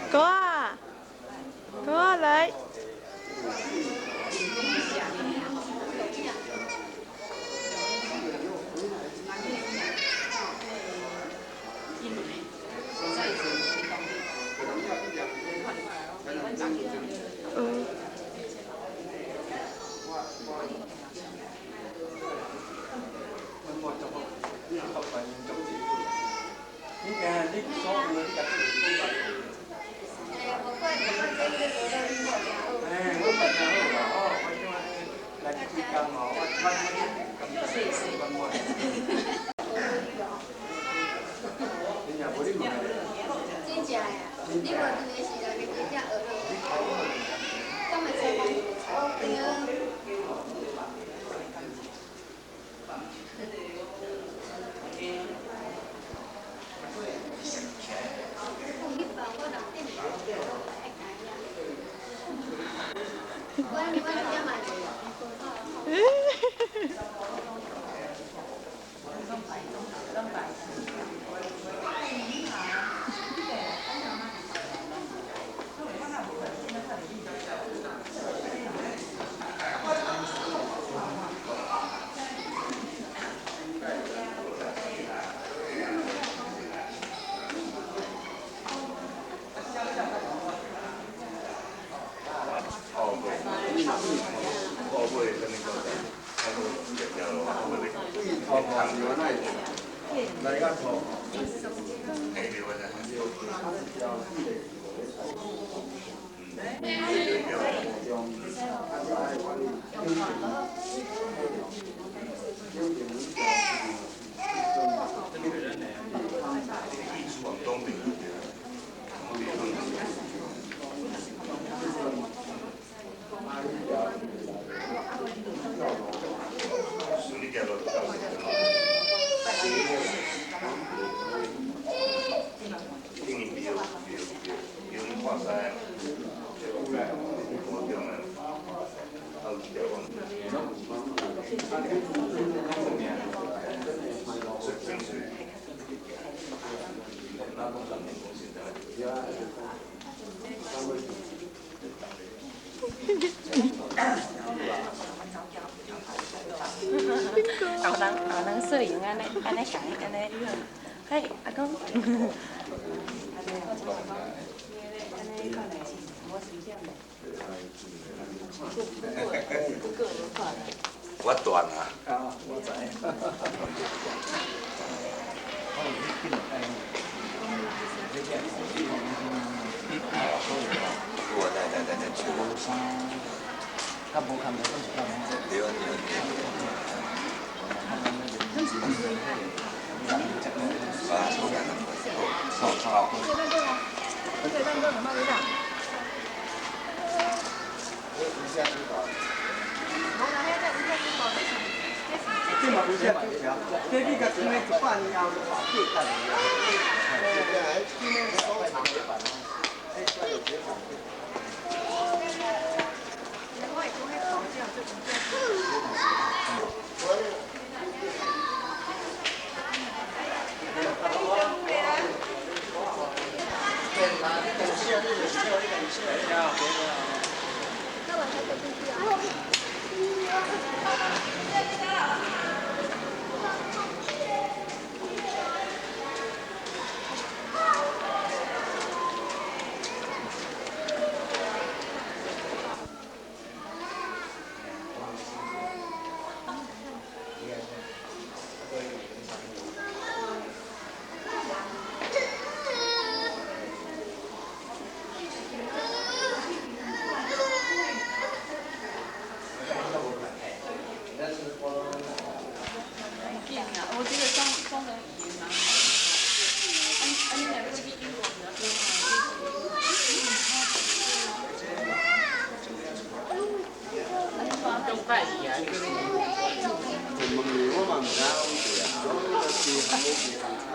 哥啊，哥啊來。嗯。真正的，你无伫的时阵，你真正学落。敢会使讲？对啊。我遮嘛后人后人摄影按呢按呢共伊按呢，嘿，阿公。我断啊。啊，我知。我来来来来，较无看无讲是对对对。啊，好，好。这嘛有啥主条？这你甲穿咧100年后就换价值我觉得双双语言蛮好的。啊啊，你若欲去英国比较多嘛？中拜去啊！问你，我嘛毋知影讲对啊，拢个地行无地行产。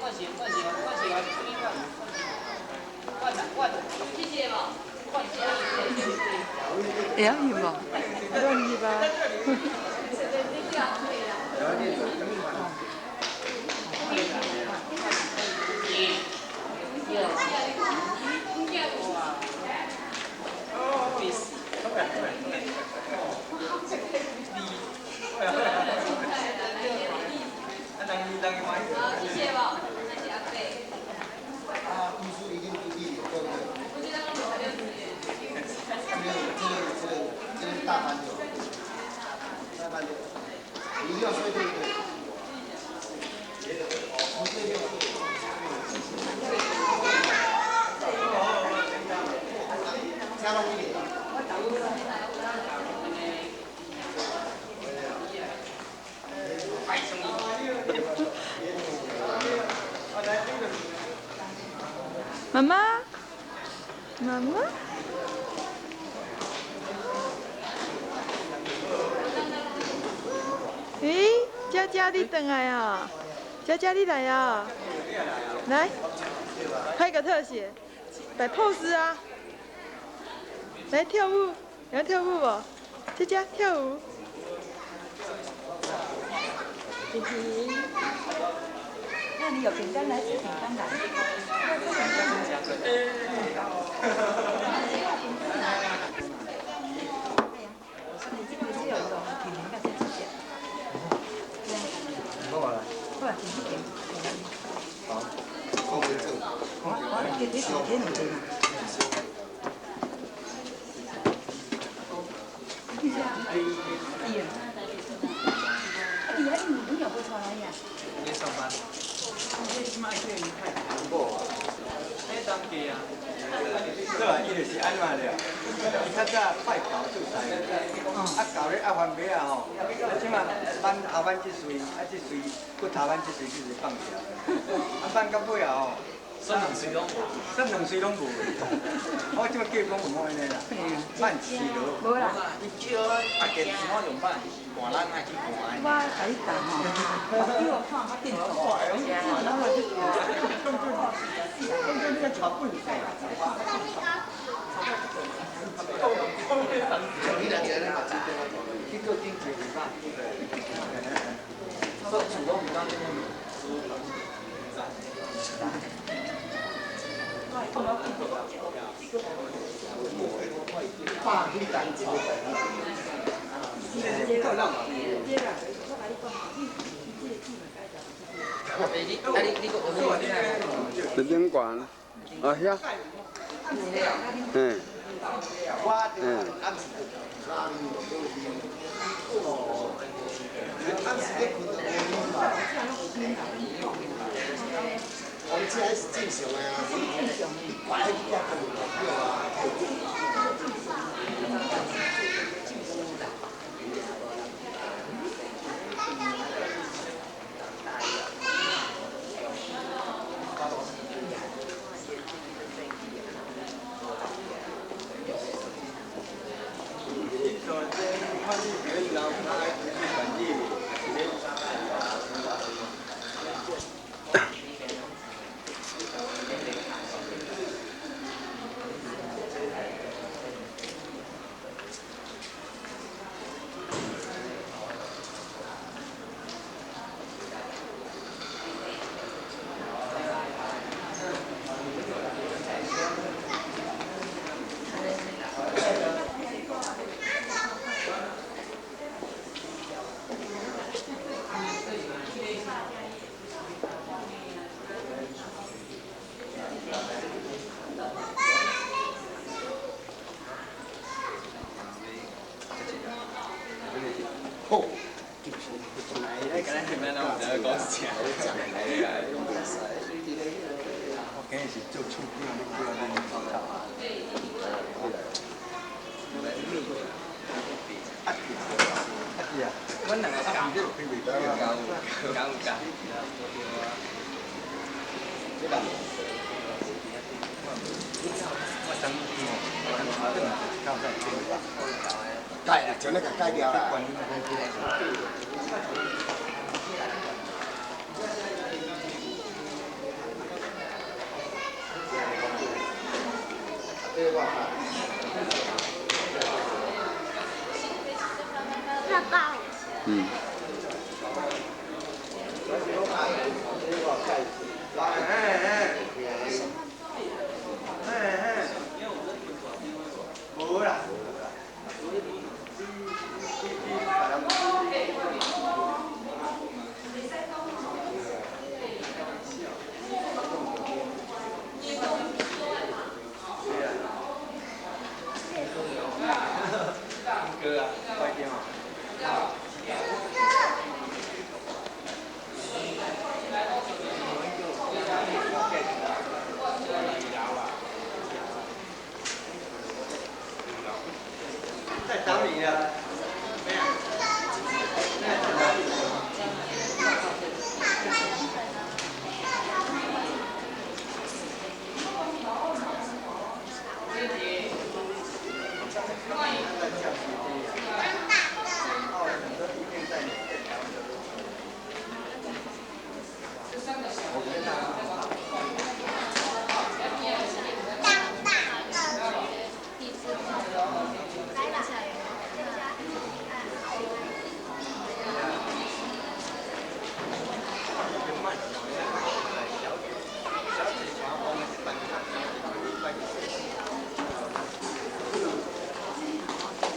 會曉翕無？亂翕啊！媽媽，媽媽。咦，佳佳你轉來啊？佳佳你來啊？來，拍個特寫，擺 pose 啊！來跳舞，你要跳舞無？佳佳跳舞。弟弟，那你有餅乾來吃餅乾來。你上班？你這擺叫伊太某啊？迄當家啊？對啊，伊就是按怎了？伊較早拜猴做师，啊猴咧压番麦仔吼，啊這擺挽头挽這穗，啊這穗，閣头挽這穗就是放掉，啊挽到尾啊吼，算兩穗攏無，算兩穗攏無。我這擺叫伊講有無按呢啦，挽一穗落。無啦。伊叫啊，家己怎用挽，換咱愛去換。我共你講吼，叫我看較緊做。然後就。去做顶一个礼拜。说厝拢毋当这么。百几单一个。伫顶悬，啊遐，嗯，嗯。这还是正常的啊，你怪去遐讲就对啊。我今日是做处长，你叫我恁阿弟啊，阮两个教教教教。我等改啦，将那个改掉啦。爸爸。嗯。无啦。哥啊，快点啊！在等你啊！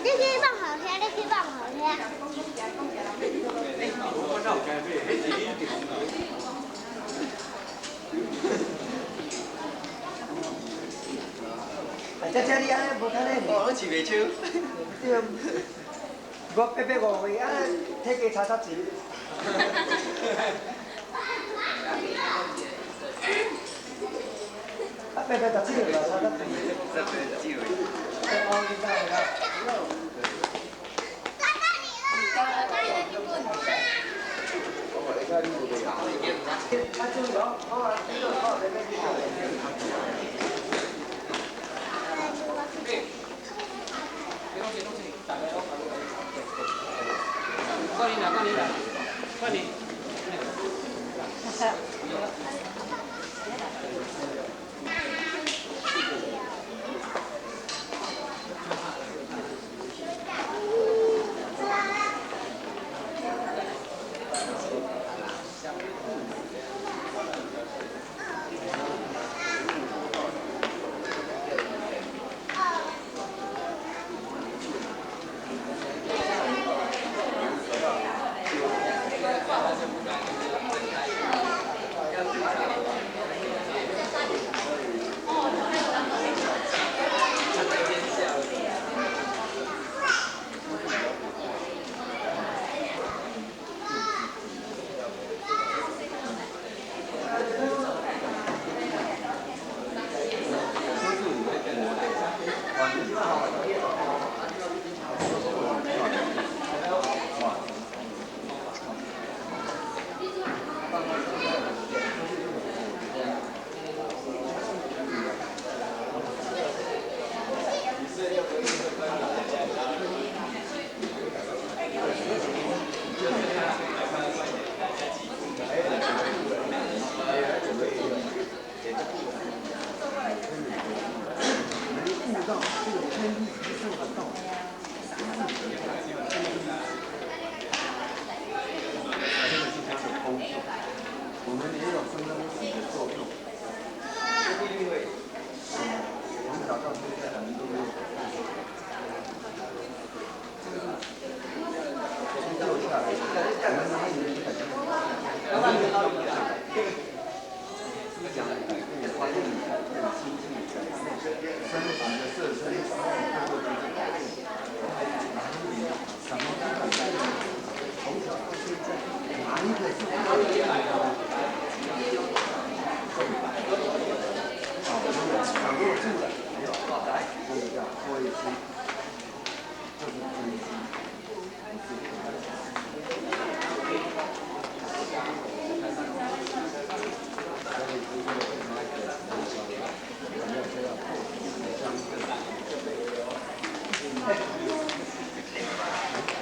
你去放好听，你去放好听。姐姐你安尼无看咧？哦，拢饲袂手。对，我八百五岁，啊，体格差差钱。啊，817岁嘛，差差钱。17岁。哦，你知啦。快点，快点，快点！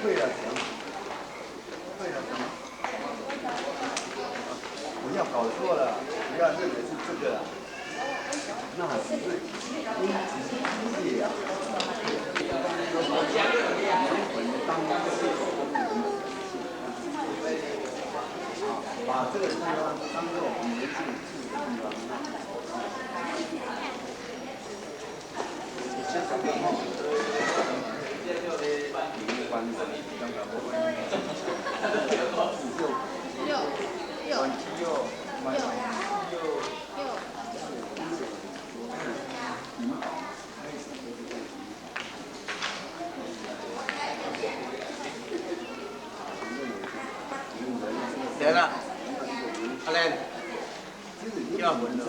为了什么？为了什么？不要搞错了，不要认为是这个。把这个地方当做我们自己住的地方。对啦，阿莲，叫门了。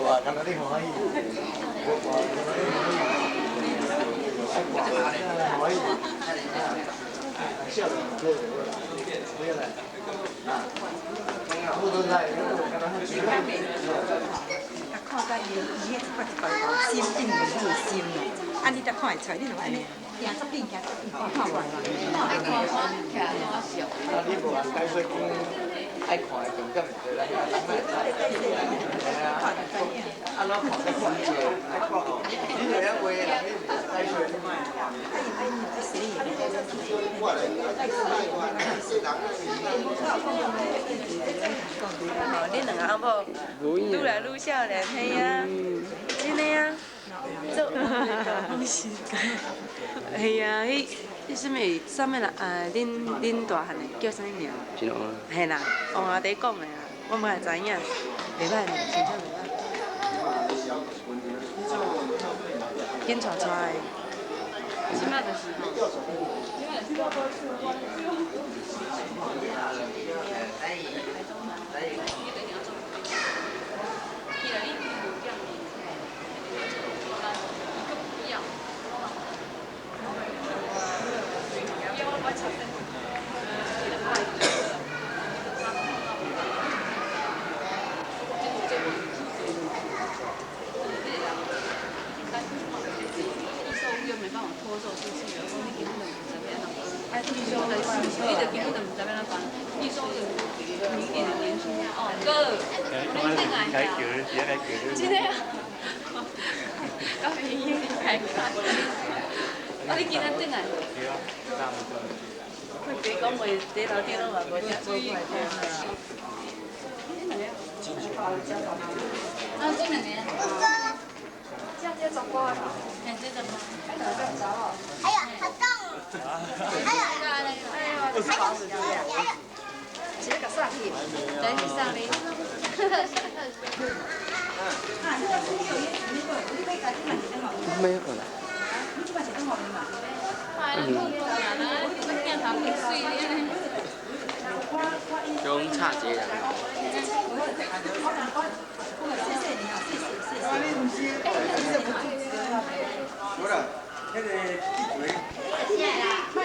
哇，看到你欢喜，我看到你欢喜，欢喜，笑得对不要来，啊，不都来，啊，看到伊，伊迄一摆一摆心定就愈深啦。啊，你才看会出来，你就按呢，行足紧，行足紧，看无？爱看看起来我熟。啊，你无解说讲爱看的重点就对啦。啊，怎看才看济？爱看哦，你就晓画人，你唔解说你莫。吼，恁两个翁某愈来愈少年，嘿啊，真的啊，做嘿啊，彼彼啥物啥物人啊？恁大汉的叫啥物名？嘿啦，王阿弟讲的啊，我嘛会知影，袂歹呢，真正袂歹。紧带带的。这摆就是吼。真的啊！到医院开开。啊，你今仔转来？对啊，别讲话，伫楼顶拢嘛无啥注意。啊，这两个。这这十块啊。哎，这十块。哎呀，好重！哎呀，哎呀，哎呀，直接给送去，来去送你。没有啦。用差一个人。无啦，那个记嘴。我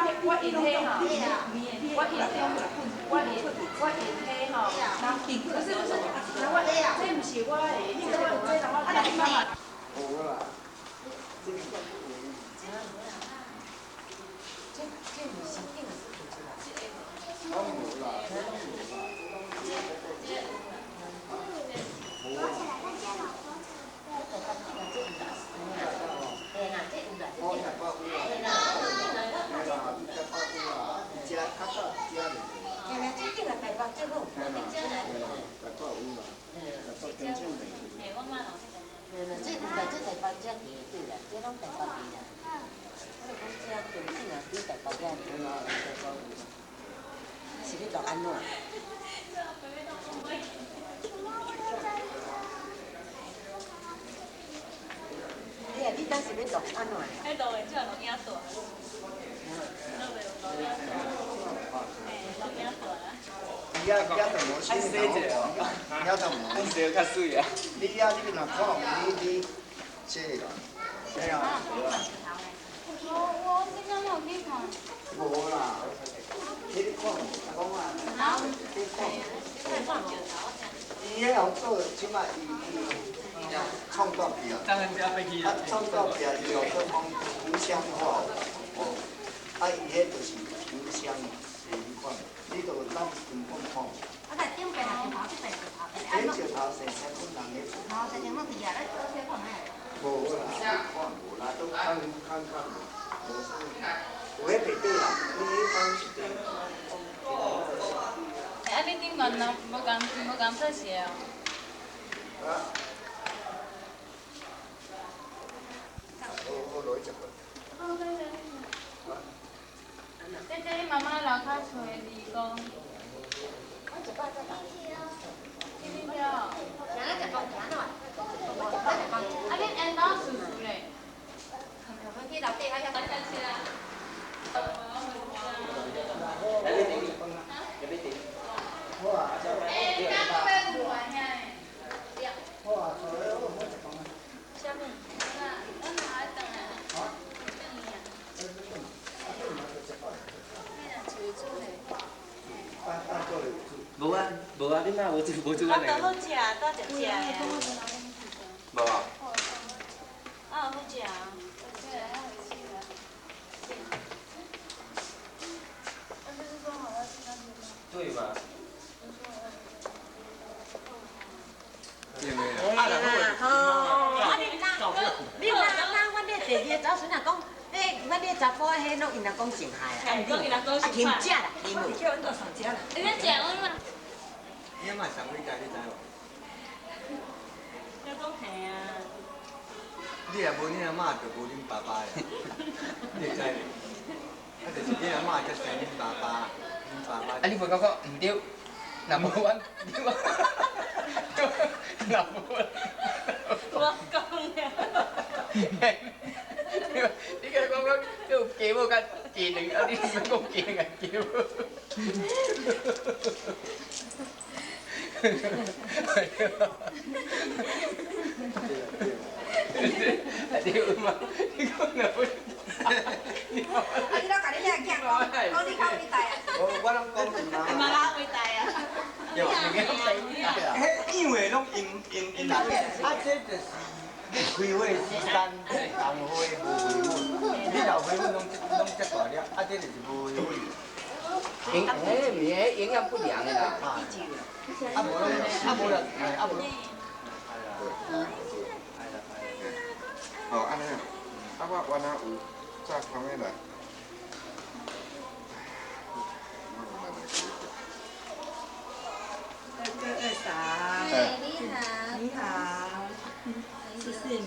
因我因我因迄吼，不是不是，我这毋是我的，这我这人我妈妈。无啦。这这毋是顶拢无啦，拢无这有啦，这台北这对啦，这拢台北的啦。我讲这中正啊，对台北遐是欲录按怎？你啊，你当时欲录按怎？迄录的这录影大。录的有录影大。嘿，录影大。伊遐遐就无洗者哦，遐就无。洗较水啊。你遐你若看，你你洗啦。我真正无去看。无啦，你看讲啊，你看。伊迄样做，这摆伊伊创作去啊，啊创作起来伊又阁讲湖湘话，哦，啊伊迄就是湖湘是彼款，你就咱根本看。啊，但顶边石头，这边石头，这石头生生本人的。头生成拢伫遐，咱倒看觅。无啦，看无啦，都看看看无，无啥。有彼白底啦，你彼当是白。啊，你顶悬人无共无共特写哦。啊。我落去食饭。姐姐，你妈妈楼跤找二公。去恁遐。啊，恁缘投叔叔咧？去楼底遐遐。欸，敢阁欲牛丸遐的？好啊，坐咧，我好食饭啊。啥物？咱若爱转来。转去啊。无啊，无啊，你妈无煮无煮安尼。我好食，多食食。无啊。啊，好食。对嘛？啊你你若那阮咧第二个查某孙仔讲，迄阮咧查甫彼拢𪜶若讲上害啊，啊添食啦，添叫阮大嫂食啦。你咧食阮嘛？你阿妈上几代你知无？你讲嘿啊。你若无恁阿嬷，就无恁爸爸啦。你会知无？啊，就是恁阿嬷才生恁爸爸，恁爸爸。啊，你袂感觉毋对？若无阮，你我，若无。我讲了。你甲讲讲，叫鸡母甲鸡卵，啊，你毋免讲鸡卵甲鸡母。对嘛？你讲若无，啊，你拢共你遐囝讲，讲你较伟大啊。我拢讲伊妈。妈较伟大啊。对吧？迄因为拢因因因啊，这就是你开花时间同花无花粉，你老花粉拢拢遮大粒，啊，这就是无花粉。营，迄毋是营养不良的啦。啊无拢，啊无啦，啊无。哦，按呢，啊我原来有早空的来。二哥二嫂，你好，你好，谢谢你。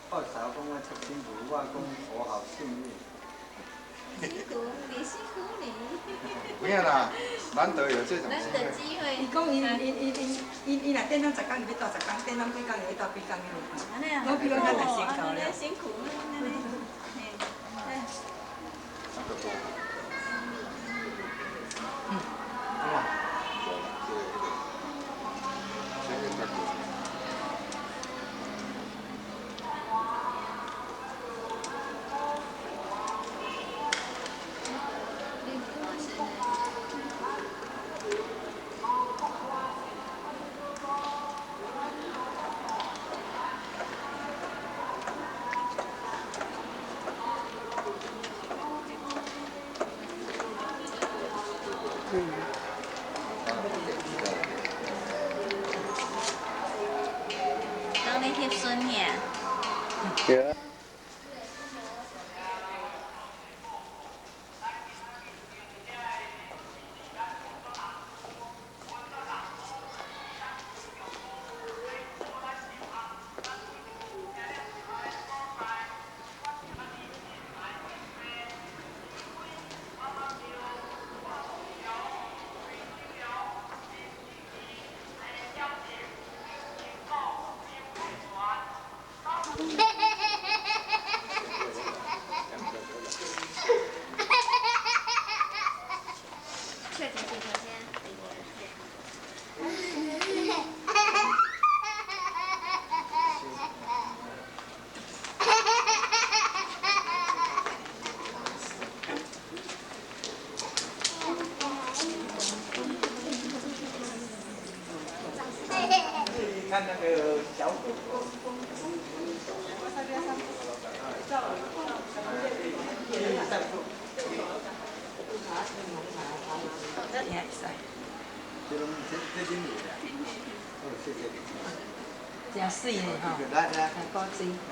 二嫂讲我出辛苦，我讲我好幸运。辛苦你，辛苦你。不要啦，难得有这种难得机会。伊讲伊伊伊伊伊伊若等咱十工就欲蹛十工，等咱几工就欲蹛几工。按呢啊。我比讲咱就先到了。辛苦。当你翕孙尔。对。嘿嘿嘿嘿。看那个小狗狗。这拢这这真有的，哦，谢谢你。真水呢吼，来来，古水。来，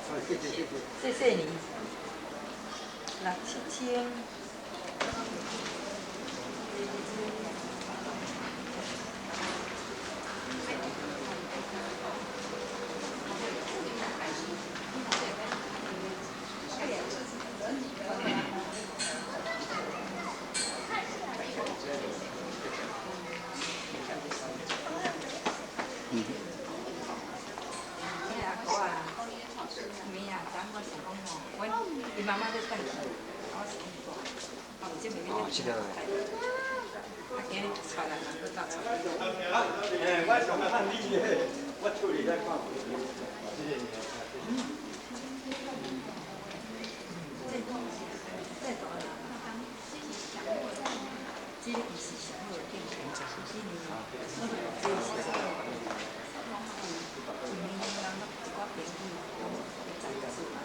哦，谢谢谢谢。谢谢你。六七千。哦，这个。哎，我上看你的，我厝里在看。谢谢你。这个是上好的建议，因为这是因为人一寡朋友拢在做嘛，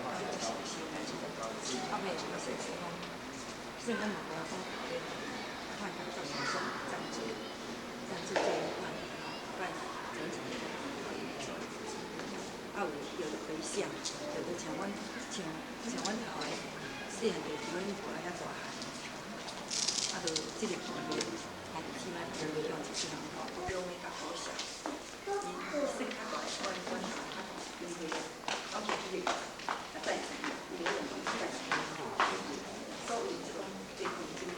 啊，就是小代志，啊，尾就说说讲，算讲嘛无讲，看当作是说赞助，赞助这一款，办整整啊有有的回向，有的像阮像像阮头的细汉就伫阮无来遐大汉，啊，就这个机会，来起码就用一项用的较好笑，伊算较大的，阮阮较机会，我就这个较在伊个所以这讲这份这个，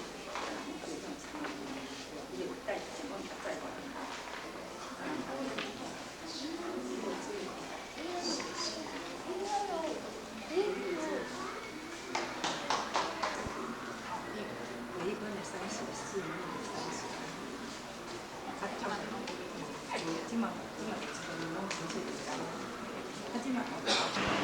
伊会带像讲较在微观的山水，四面的山水，啊，这马这马这个拢纯粹就是安尼，啊，这马。